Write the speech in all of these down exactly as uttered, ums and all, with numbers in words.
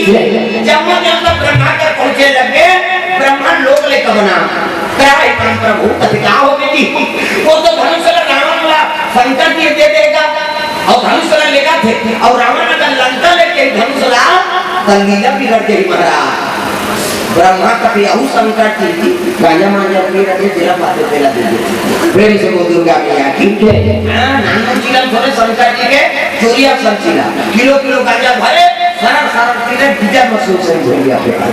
जम्मो जब तक ब्रह्मा कर पहुंचे लगे, ब्रह्मा लोक ले कबना। कहे परम प्रभु, कथी का हो बेटी? वो तो धनुष ला रावण ला शंकर जी दे देगा, और धनुष ला लेगा थे, और रावण अगर लंका लेके धनुष ला, तो लीला बिगड़ गई महाराज। ब्रह्मा कथी अहू शंकर जी की गांजा मांजा पी रखे, जिला पाते पेला दे दे। प्रेम से बोल दुर्गा मैया की। हाँ, नानू चिलम थोड़े शंकर जी के चोरिया संचिला, किलो किलो गांजा भरे, सरर सरर पीले, डीजल मशीन से घूम गया पेपर।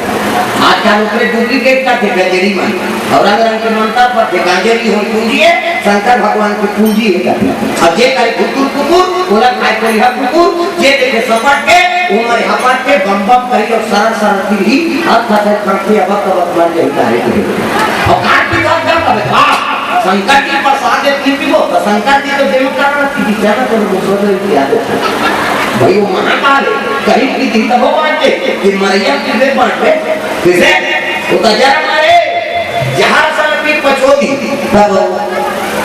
आजकल ओकरे डुप्लीकेट का थे गंजेड़ी मन, और रंग रंग के मंत्र पर थे गंजेड़ी हो पूंजी है, शंकर भगवान की पूंजी है कभी। अब जे करे कुकुर कुकुर, ओला खाए कोई हा कुकुर, जे देखे सपट के, वो मरे हपट के, बम बम कही और सरर सरर पीली, हाथ खसक खसक के अबक अबक मर जाता है। और कार्तिक का क्या करे? वाह! शंकर जी प्रसाद दे पी पीबो, तो शंकर जी तो देव कारण की विचार तो मुसर किया। भाई वो महाकाल है, कहीं की थी तब वो बांटे, कि मरिया की वे बांटे, किसे? वो तो जरा मारे, जहाँ सल पी पचोदी, तब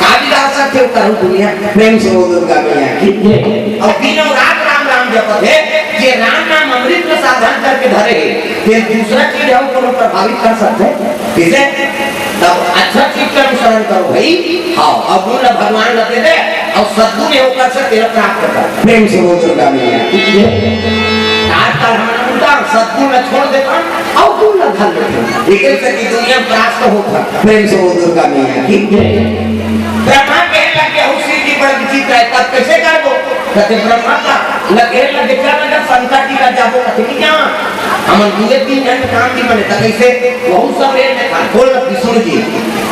कालिदास थे उतारू दुनिया, प्रेम से वो दुर्गा मैया की। और दिन और रात राम राम जपत है, ये राम नाम अमृत में साधन करके धरे है, ये दूसरा चीज हम को प्रभावित कर सकते हैं, किसे? तब अच्छा चीज का अनुसरण करो भाई। हाँ, अवगुण ला भगवान ला दे दे, और सद्गुण है ओकर से तेरा प्राप्त कर। प्रेम से बोल दुर्गा मैया की जय। आजकल हम उल्टा सद्गुण ला छोड़ देता, अवगुण ला धर लेता। एक से की दुनिया में त्रास तो होता। प्रेम से बोल दुर्गा मैया की जय। ब्रह्मा कहने लग गया, "हो शिव जी बड़ा विचित्र है, तब कैसे कर दो?" कहते ब्रह्मा का लगे लगे क्या लगा, शंकर जी का जाबो कथी नहीं क्या? हमन दुए तीन घंटे काम नहीं बने, त कैसे? वहू सब रेल में था, बोल विष्णु जी।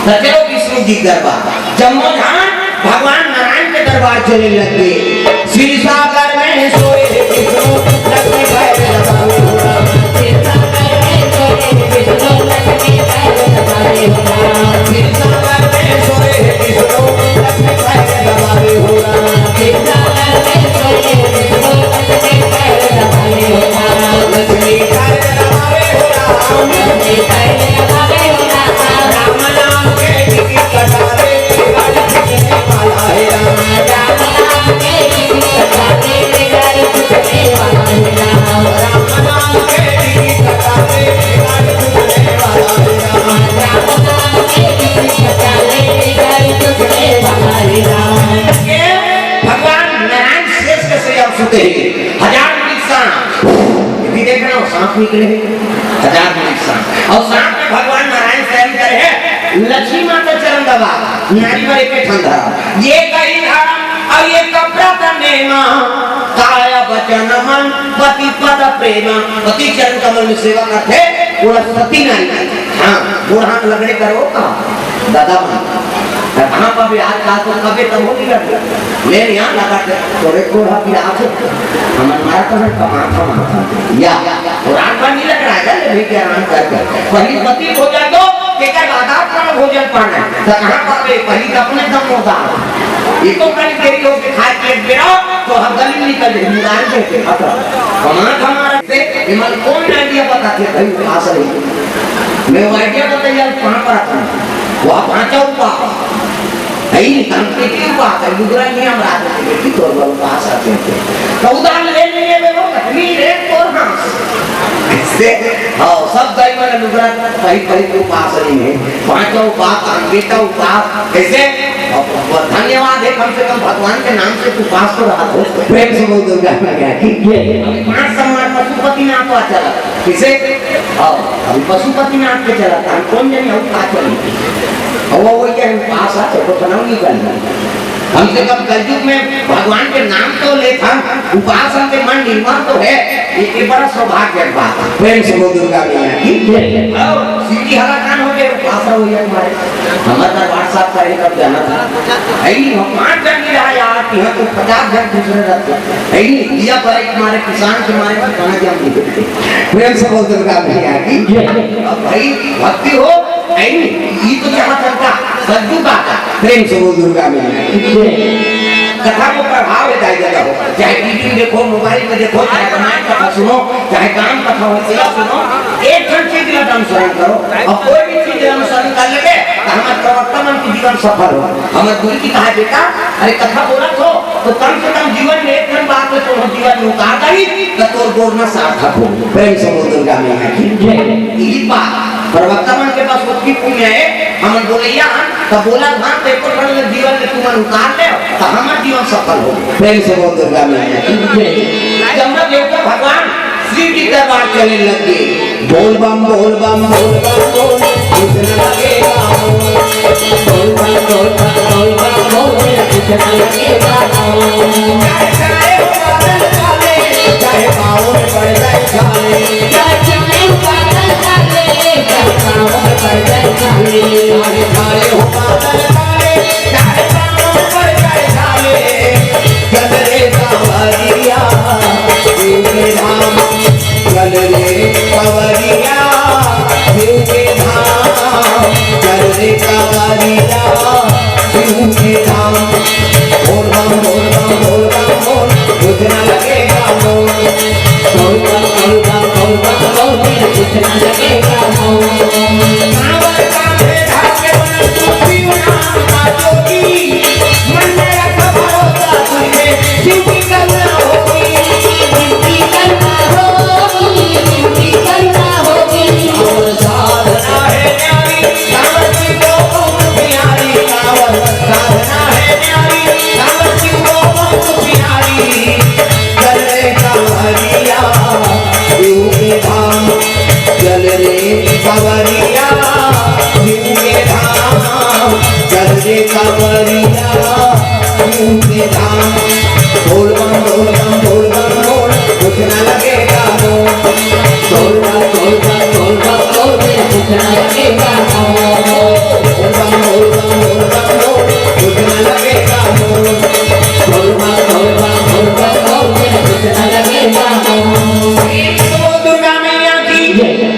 त चलो विष्णु जी के दरबार। जम्मो जहान भगवान नारायण के दरबार चले लग गए। क्षीर सागर में सोए विष्णु, लक्ष्मी भैर लगावे हो राम। क्षीर सागर में सोए विष्णु, लक्ष्मी भैर लगावे हो राम। क्षीर सागर में सोए विष्णु, लक्ष्मी भैर लगावे हो राम। क्षीर सागर में सोए विष्णु, लक्ष्मी भैर लगावे हो राम। लक्ष्मी भैर लगावे हो राम। लक्ष्मी भैर लगावे हो राम। राम नाम के टिकट कटावे, बिगाड़ छूटने वाला है राम। राम नाम के टिकट कटावे, बिगाड़ छूटने वाला है राम। राम नाम के टिकट कटावे, बिगाड़ छूटने वाला है राम। राम नाम के टिकट कटावे, बिगाड़ छूटने वाला है राम। ये भगवान नारायण शेष के सैया सुते हैं, हजार वृक्ष सांप। ये भी देख रहे हो, सांप निकले हैं, हजार वृक्ष सांप। और सांप में भगवान नारायण शयन करे हैं, लक्ष्मी माता चरण दबा, नारी पर एक ठंडा। ये कही धर्म और ये कपड़ा तने माँ, काय वचन मन पति पद प्रेम। पति चरण कमल में सेवा करते, वो सती नारी। हाँ, गोड़ हाथ लगड़े करो का, दादा मन। कहाँ पर भी आज काल तो कबे तब होती करती। मैं यहाँ लगा के तोरे को रहा कि आज हमन मारा तो है कमा, कमा, कमा। या, और आंख पर नहीं लग रहा है, ले भी क्या आराम कर कर। पहली पति हो जाए तो, तेकर बाद आप पर भोजन पाना है। तो कहाँ पर भी पहली तो अपने दम होता है। ये तो कहीं देरी हो के खाए के एक बेरा, तो हम गली निकल जाए, मुरारी से के खत्म। कमा, कमा रखते, विमल कौन idea बताते भाई, उपास नहीं। मैं वो idea बताइए, कहाँ पर आता हूँ। वह पांचों उपास। है ही नहीं, हम कितनी उपास है, लुगरा नहीं हम रात में, कितनी तोर बल उपास आते हैं। तो उदाहरण ले लेंगे, मैं वो कटनी रे तोर हाँस। इससे, हाँ, सब दाई वाला लुगरा सही, सही उपास नहीं है। पांचों उपास, अंगेटा उपास, कैसे? और धन्यवाद है, कम से कम भगवान के नाम से उपास तो रहा हो। प्रेम से बोल दुर्गा मैया की जय। अभी पांच समाज पशुपतिनाथ को चला। किसे? और अभी पशुपतिनाथ के चला था, कौन जन हम पास चली। और वो वही है, पास आते तो बनाओ नहीं करना। कम से कम कलयुग में भगवान के नाम तो ले था, उपासन के मन निर्मल तो है, ये, ये बड़ा सौभाग्य की बात है। प्रेम से बोल दुर्गा मैया की जय। और शिव जी हरा कान हो गए, उपास हो गया हमारे। हमारे दरबार साहब का एक अब जाना था। है ही नहीं, हम पांच जन नहीं रहा यार, कि यहाँ तो पचास जन दूसरे रहते। है ही नहीं, दिया पर एक मारे, किसान के मारे, पर कहाँ जाम नहीं देते। प्रेम से बोल दुर्गा मैया की जय। अब भाई, भक्ति हो, है ही नहीं, ये तो जहाँ चलता, सज्जू का था। प्रेम से बोल दुर्गा मैया की जय। कथा को प्रभाव है, दाई दादा हो, चाहे टीवी में देखो, मोबाइल में देखो, चाहे रामायण कथा सुनो, चाहे काम कथा हो, पूरा सुनो, एक जन चीज का अनुसरण करो। अब कोई भी चीज अनुसरण कर लेते, तो हमारे प्रवक्ता मन की जीवन सफल हो। हमारे गुरु जी कहा, "बेटा, अरे कथा बोलत हो, तो कम से कम जीवन में एक जन बात में तोर जीवन में उतार डारी, त तोर बोलना सार्थक हो। प्रेम से बोल दुर्गा मैया की जय। इही बात प्रवक्ता मन के पास ओतकी पुण्य हे, हमन बोलइया हन, त बोलत हन, त एको ठन ल जीवन में तुमन उतार ले, त हमर जीवन सफल हो। प्रेम से बोल दुर्गा मैया की जय। जब देवता भगवान शिव जी दरबार चले लग गए, बोल बम, बोल बम, बोल बम, बोल, कुछ न लगेगा मोल। बोल बम, बोल बम, बोल बम, बोल, कुछ न लगेगा मोल। चाहे छाए हो बादल काले, चाहे पाँव में पड़ जाए छाले। चाहे छाए हो बादल काले, चाहे पाँव में पड़ जाए छाले। चाहे छाए हो बादल काले, चाहे पाँव में पड़ जाए छाले। चल रे सांवरिया, शिव के धाम। चल रे कांवरिया, शिव के धाम। चल रे कांवरिया, शिव के धाम। बोल बम, बोल बम, बोल बम, बोल, कुछ ना लगेगा मोल। बोल बम, बोल बम, बोल बम, बोल, कुछ ना लगेगा मोल। कांवर कांधे धर के बन तू शिव नाम का जोगी। मन में रख भरोसा तुझे, शिव की करुणा होगी। शिव की करुणा होगी, शिव की करुणा होगी। और साधना है न्यारी, कांवर शिव को बहुत प्यारी। कांवर साधना है न्यारी, कांवर शिव को बहुत प्यारी। चल रे कांवरिया, शिव के धाम। चल रे कांवरिया, शिव के धाम। चल रे कांवरिया, शिव के धाम। बोल बम, बोल बम, बोल बम, बोल, कुछ ना लगेगा मोल। बोल बम, बोल बम, बोल बम, बोल, कुछ ना लगेगा मोल। बोल बम, बोल बम, बोल बम, बोल, कुछ ना लगेगा मोल। बोल बम, बोल बम, बोल बम, बोल, कुछ ना लगेगा मोल। प्रेम से बोल दुर्गा मैया की जय।